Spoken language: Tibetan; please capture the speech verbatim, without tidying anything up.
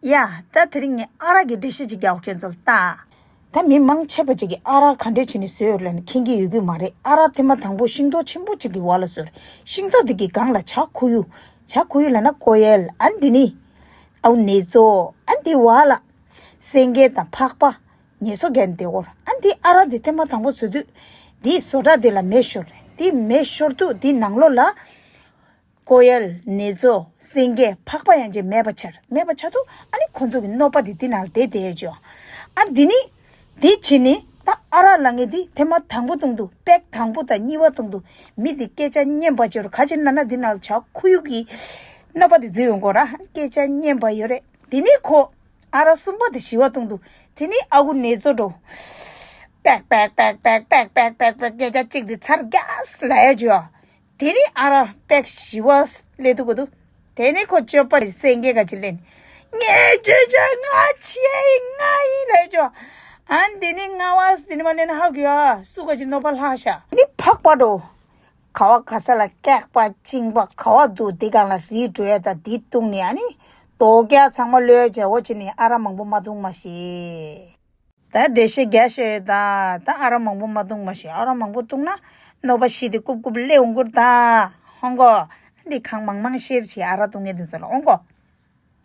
ཡ། ད་དེ་རིང་ངས་ཨ་རག་གི་འགྲེལ་བཤད་ཅིག་རྒྱག་ཁྱོད་ཚོ་ལ་ལྟ། ད་མི་མང་ཆེ་བ་ཅིག་གིས་ཨ་རག་ག་འདྲས་བྱས་ནས་བཟོས་ཡོད་ལབ་ནས་མཁྱེན་གྱི་ཡོད་ཀྱི་མ་རེད། ཨ་རག་ཐེངས་མ་དང་པོ་ཤིང་ཏོག་ཆེན་པོ་ཅིག་གི་འོག་ལ་བཟོས་རེད། ཤིང་ཏོག་དེ་གི་སྒང་ལ་བྱ་ཁུ་ཡུ། བྱ་ཁུ་ཡུ་ལབ་ན་ཀོ་ཡལ། ཨ་འདི་ནི་ཨའུ་ནེ་ཙོ། ཨ་འདི་བ་ལ་སེང་གེ་དང་ཕག་པ། ངལ་གསོ་རྒྱག་འདི་འོར། ཨ་འདི་ཨ་རག་འདི་ཐེངས་མ་དང་པོ་བཟོ་དུས། འདིའི་བཟོ་གྲྭ་འདི་ལ་མེ་ཤོར་རེད། འདི་མེ་ཤོར་དུས་འདི་ནང་ལོགས་ལ། ཀོ་ཡལ། ནེ་ཙོ། སེང་གེ། ཕག་པ་ཡན་ཆད་མེད་པ་ཆགས། མེད་པ་ཆགས་དུས་ཨ་ནི་ཁོ་ཚོ་གི་གནོད་པ་འདི་འདི་ནང་ལ་བསྡད་བསྡད་ཡོད་ཅོ། ཨ་འདི་ནི། འདི་བྱས་ནི་ད་ཨ་རག་ལབ་མཁན་འདི་ཐེངས་མ་དང་པོ་བཏུང་དུས། པེག་དང་པོ་དང་གཉིས་པ་བཏུང་དུས་མི་འདི་སྐད་ཆ་སྙན་པ་ཅོ་ར། ག་ཅི་ན་ན་འདི་ནང་ལ་བྱ་ཁུ་ཡུ་གི་གནོད་པ་འདི་འཛུལ་ཡོང་གོ་ར། སྐད་ཆ་སྙན་པ་ཡོད་རེད། དེ་ནས་ཁོ་ཨ་རག་གསུམ་པ་དེ་བཞི་བ་བཏུང་དུས། དེ་ནས་ཨ་ཁུ་ནེ་ཙོ་འགྲོ། པེག་པེག་པེག་པེག་པེག་པེག་པེག་པེག་སྐད་ཆ་གཅིག་དེ་ཚར་རྒྱག་ལབ་ཡ་ཅོ། དེ་ནས་ཨ་རག་པེག་བཞི་བ་སླེབས་དུས་གོ་དུས། དེ་ནས་ཁོ་སྤྱོད་པ་རེད། སེང་གེ་ག་ཅི་ལེན། ངས་བྱས་བྱས་ང་བྱས་ང་ཡིན་ལབ་ཅོ། ཨ་འདི་ནས་ང་བ་འདི་ནས་མ་ལེན་ཧ་གི་ཡ་སུ་ག་ཅི་གནོད་པ་ལྷག་ཤག་ནི་ཕག་པ་འགྲོ། ག་བ་ག་ས་ལ་སྐེག་པ་གཅིན་པ་ག་བ་འདུག་འདི་སྒང་ལ་རིལ་འགྲོ་ཡ་ད་འདི་བཏུང་ནས་ཨ་ནི་རྡོ་རྒྱག་ཚང་མ་གློད་བྱས་འོ་བྱས་ནས་ཨ་རག་མང་པོ་མ་བཏུང་མ་ཤེས། ད་འགྲེལ་བཤད་རྒྱག་ཤེས་ཡོད་ད། ད་ཨ་རག་མང་པོ་མ་བཏུང་མ་ཤེས། ཨ་རག་མང་པོ་བཏུང་ན་གནོད་པ་ཤི་དེ་རྐུབ་རྐུབ་སླེབས་འོང་གི་རེད་ད། ཧོང་གོ། འདི་གང་མང་མང་ཤེར་བྱས་ཨ་རག་བཏུང་མཁན་དེ་ཚོ་ལ་ཧོང་གོ།